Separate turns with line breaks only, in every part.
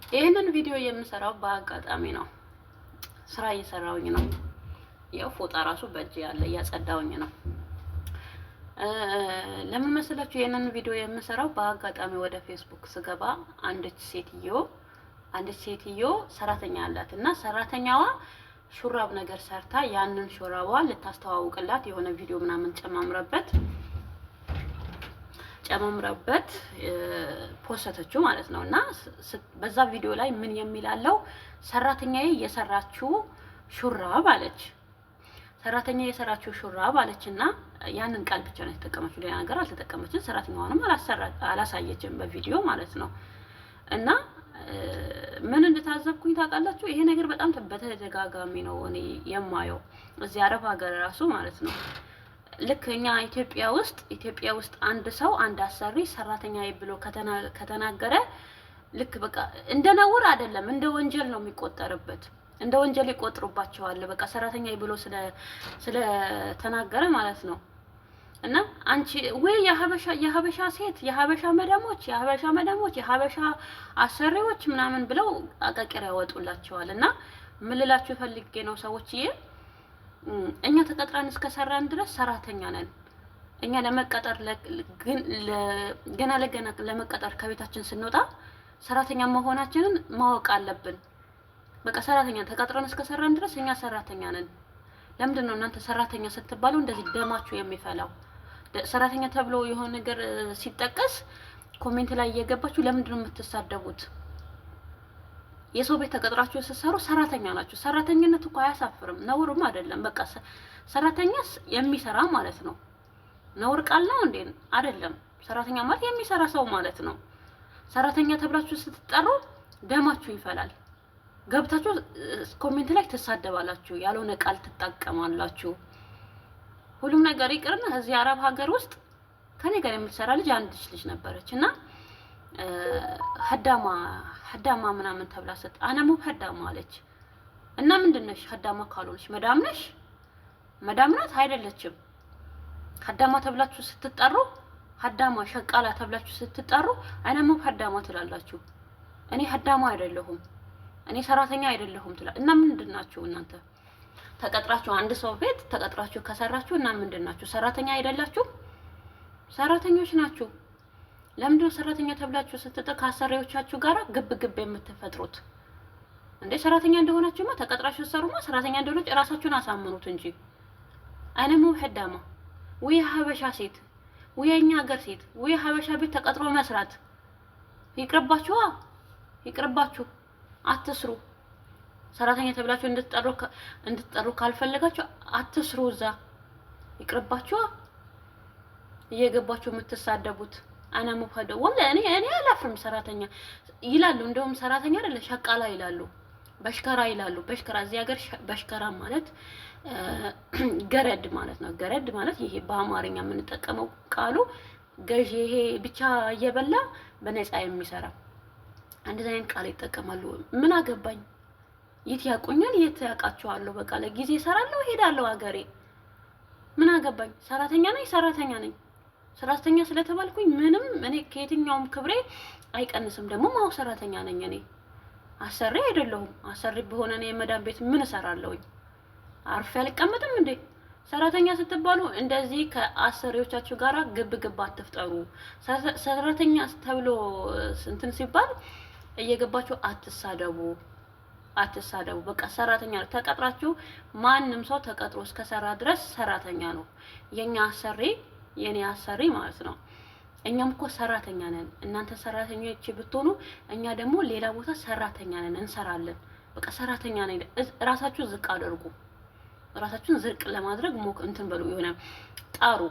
ይህንን ቪዲዮ የምሰራው በአጋጣሚ ነው። ስራ እየሰራውኝ ነው። ያው ፎጣ ራሱ በእጅ ያለ እያጸዳውኝ ነው። ለምን መሰላችሁ? ይህንን ቪዲዮ የምሰራው በአጋጣሚ ወደ ፌስቡክ ስገባ አንዲት ሴትዮ ሰራተኛ አላት እና ሰራተኛዋ ሹራብ ነገር ሰርታ ያንን ሹራቧ ልታስተዋውቅላት የሆነ ቪዲዮ ምናምን ጨማምረበት ፖሰተችው ማለት ነው። እና በዛ ቪዲዮ ላይ ምን የሚል አለው? ሰራተኛዬ የሰራችው ሹራብ አለች። ሰራተኛ የሰራችው ሹራብ አለች እና ያንን ቃል ብቻ ነው የተጠቀመችው፣ ሌላ ነገር አልተጠቀመችም። ሰራተኛዋንም አላሳየችም በቪዲዮ ማለት ነው። እና ምን እንደታዘብኩኝ ታውቃላችሁ? ይሄ ነገር በጣም በተደጋጋሚ ነው እኔ የማየው እዚህ አረብ ሀገር ራሱ ማለት ነው። ልክ እኛ ኢትዮጵያ ውስጥ አንድ ሰው፣ አንድ አሰሪ ሰራተኛ ብሎ ከተናገረ ልክ በቃ እንደ ነውር አይደለም፣ እንደ ወንጀል ነው የሚቆጠርበት። እንደ ወንጀል ይቆጥሩባቸዋል። በቃ ሰራተኛ ብሎ ስለተናገረ ማለት ነው። እና አንቺ ወይ የሀበሻ ሴት፣ የሀበሻ መዳሞች፣ የሀበሻ አሰሪዎች ምናምን ብለው አቃቂር ያወጡላቸዋል። እና ምን ልላችሁ ፈልጌ ነው ሰዎችዬ፣ እኛ ተቀጥረን እስከሰራን ድረስ ሰራተኛ ነን። እኛ ለመቀጠር ገና ለገና ለመቀጠር ከቤታችን ስንወጣ ሰራተኛ መሆናችንን ማወቅ አለብን። በቃ ሰራተኛ ተቀጥረን እስከሰራን ድረስ እኛ ሰራተኛ ነን። ለምንድን ነው እናንተ ሰራተኛ ስትባሉ እንደዚህ ደማችሁ የሚፈላው? ሰራተኛ ተብሎ የሆነ ነገር ሲጠቀስ comment ላይ እየገባችሁ ለምንድን ነው የምትሳደቡት? የሰው ቤት ተቀጥራችሁ ስትሰሩ ሰራተኛ ናችሁ። ሰራተኝነት እኮ አያሳፍርም፣ ነውርም አይደለም። በቃ ሰራተኛ የሚሰራ ማለት ነው። ነውር ቃል ነው እንዴ? አይደለም። ሰራተኛ ማለት የሚሰራ ሰው ማለት ነው። ሰራተኛ ተብላችሁ ስትጠሩ ደማችሁ ይፈላል። ገብታችሁ comment ላይ ትሳደባላችሁ፣ ያልሆነ ቃል ትጠቀማላችሁ። ሁሉም ነገር ይቅርና እዚህ አረብ ሀገር ውስጥ ከኔ ጋር የምትሰራ ልጅ አንድች ልጅ ነበረች እና خدامة خدامة ምናምን ተብላ ሰጥ أنا مو خدامة አለች። እና ምንድን ነሽ خدامة ካልሆነች መዳም ነሽ? መዳም ናት አይደለችም። خدامة ተብላችሁ ስትጠሩ፣ خدامة شغالة ተብላችሁ ስትጠሩ أنا مو خدامة ትላላችሁ። እኔ خدامة አይደለሁም፣ እኔ ሰራተኛ አይደለሁም ትላ እና ምንድን ናችሁ እናንተ? ተቀጥራችሁ አንድ ሰው ቤት ተቀጥራችሁ ከሰራችሁ እና ምንድን ናችሁ? ሰራተኛ አይደላችሁ? ሰራተኞች ናችሁ። ለምንድነው ሰራተኛ ተብላችሁ ስትጠሩ ከአሰሪዎቻችሁ ጋር ግብ ግብ የምትፈጥሩት? እንዴ ሰራተኛ እንደሆናችሁማ፣ ተቀጥራችሁ ስትሰሩማ ሰራተኛ እንደሆናችሁ እራሳችሁን አሳምኑት እንጂ أنا مو خدامة ወይ ሀበሻ ሴት ወይ የኛ ሀገር ሴት ወይ ሀበሻ ቤት ተቀጥሮ መስራት ይቅርባችኋ፣ ይቅርባችሁ፣ አትስሩ። ሰራተኛ ተብላችሁ እንድትጠሩ ካልፈለጋችሁ አትስሩ። እዛ ይቅርባችኋ። እየገባችሁ የምትሳደቡት أنا مو خدامة والله እኔ አላፍርም። ሰራተኛ ይላሉ። እንደውም ሰራተኛ አይደለ شغالة ይላሉ፣ بشكارة ይላሉ። بشكارة እዚህ ሀገር بشكارة ማለት ገረድ ማለት ነው። ገረድ ማለት ይሄ በአማርኛ የምንጠቀመው ቃሉ ገዢ፣ ይሄ ብቻ እየበላ በነፃ የሚሰራ እንደዚህ አይነት ቃል ይጠቀማሉ። ምን አገባኝ? የት ያውቁኛል? የት ያውቃቸዋለሁ? በቃ ለጊዜ እሰራለሁ፣ እሄዳለሁ ሀገሬ። ምን አገባኝ? ሰራተኛ ነኝ፣ ሰራተኛ ነኝ። ሰራተኛ ስለተባልኩኝ ምንም እኔ ከየትኛውም ክብሬ አይቀንስም። ደግሞ ማው ሰራተኛ ነኝ እኔ፣ አሰሪ አይደለሁም። አሰሪ በሆነ እኔ የመዳም ቤት ምን እሰራለሁኝ? አርፌ አልቀመጥም እንዴ? ሰራተኛ ስትባሉ እንደዚህ ከአሰሪዎቻችሁ ጋር ግብ ግብ አትፍጠሩ። ሰራተኛ ተብሎ እንትን ሲባል እየገባችሁ አትሳደቡ፣ አትሳደቡ። በቃ ሰራተኛ ነው። ተቀጥራችሁ ማንም ሰው ተቀጥሮ እስከሰራ ድረስ ሰራተኛ ነው። የኛ አሰሪ፣ የኔ አሰሪ ማለት ነው። እኛም እኮ ሰራተኛ ነን። እናንተ ሰራተኞች ብትሆኑ እኛ ደግሞ ሌላ ቦታ ሰራተኛ ነን፣ እንሰራለን። በቃ ሰራተኛ ነን። ራሳችሁ ዝቅ አድርጉ። ራሳችሁን ዝቅ ለማድረግ ሞክ እንትን በሉ፣ የሆነ ጣሩ።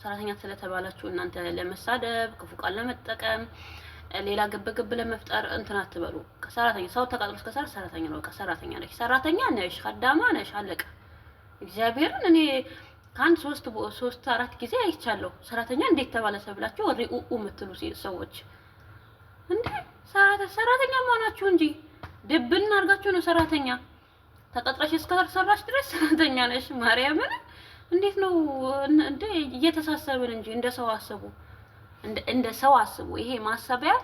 ሰራተኛ ስለተባላችሁ እናንተ ለመሳደብ፣ ክፉ ቃል ለመጠቀም፣ ሌላ ግብግብ ለመፍጠር እንትን አትበሉ። ሰራተኛ ሰው ተቀጥሮ እስከሰራ ሰራተኛ ነው። በቃ ሰራተኛ ነሽ፣ ሰራተኛ ነሽ፣ خدامة ነሽ፣ አለቀ። እግዚአብሔርን እኔ ከአንድ ሶስት ሶስት አራት ጊዜ አይቻለሁ። ሰራተኛ እንዴት ተባለ ተብላችሁ ወሬ ኡኡ የምትሉ ሰዎች፣ እንዴ ሰራተኛ መሆናችሁ እንጂ ድብን አድርጋችሁ ነው። ሰራተኛ ተቀጥረሽ እስከሰራሽ ድረስ ሰራተኛ ነሽ። ማርያምን እንዴት ነው እንዴ? እየተሳሰብን እንጂ እንደ ሰው አስቡ፣ እንደ ሰው አስቡ። ይሄ ማሰቢያ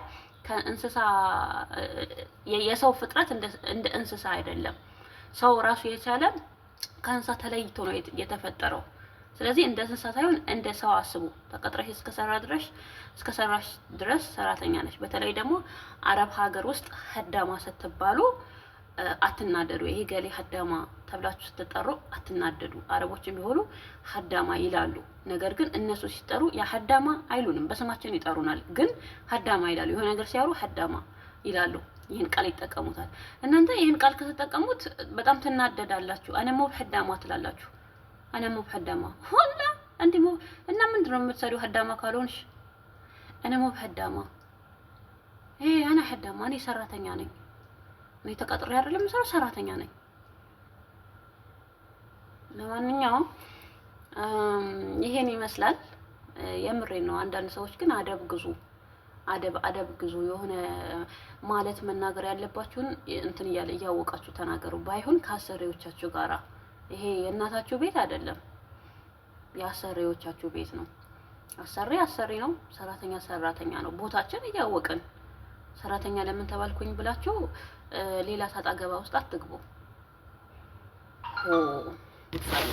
ከእንስሳ የሰው ፍጥረት እንደ እንስሳ አይደለም። ሰው ራሱ የቻለ ከእንስሳ ተለይቶ ነው የተፈጠረው። ስለዚህ እንደ እንስሳ ሳይሆን እንደ ሰው አስቡ። ተቀጥረሽ እስከሰራሽ ድረስ ሰራተኛ ነሽ። በተለይ ደግሞ አረብ ሀገር ውስጥ خدامة ስትባሉ አትናደዱ። ይሄ ገሌ خدامة ተብላችሁ ስትጠሩ አትናደዱ። አረቦችም ቢሆኑ خدامة ይላሉ። ነገር ግን እነሱ ሲጠሩ ያ خدامة አይሉንም፣ በስማችን ይጠሩናል። ግን خدامة ይላሉ። የሆነ ነገር ሲያወሩ خدامة ይላሉ። ይህን ቃል ይጠቀሙታል። እናንተ ይህን ቃል ከተጠቀሙት በጣም ትናደዳላችሁ። أنا مو خدامة ትላላችሁ። أنا مو خدامة ሁላ እንዲ እና ምንድን ነው የምትሰሪው خدامة ካልሆንሽ? أنا مو خدامة ይሄ أنا خدامة እኔ ሰራተኛ ነኝ። እኔ ተቀጥሬ አይደለም የምሰራው፣ ሰራተኛ ነኝ። ለማንኛውም ይሄን ይመስላል። የምሬ ነው። አንዳንድ ሰዎች ግን አደብ ግዙ፣ አደብ አደብ ግዙ። የሆነ ማለት መናገር ያለባችሁን እንትን እያለ እያወቃችሁ ተናገሩ። ባይሆን ከአሰሪዎቻችሁ ጋራ፣ ይሄ የእናታችሁ ቤት አይደለም፣ የአሰሪዎቻችሁ ቤት ነው። አሰሪ አሰሪ ነው፣ ሰራተኛ ሰራተኛ ነው። ቦታችን እያወቅን ሰራተኛ ለምን ተባልኩኝ ብላችሁ ሌላ ሳጣ ገባ ውስጥ አትግቡ። ሆ ይፈላ።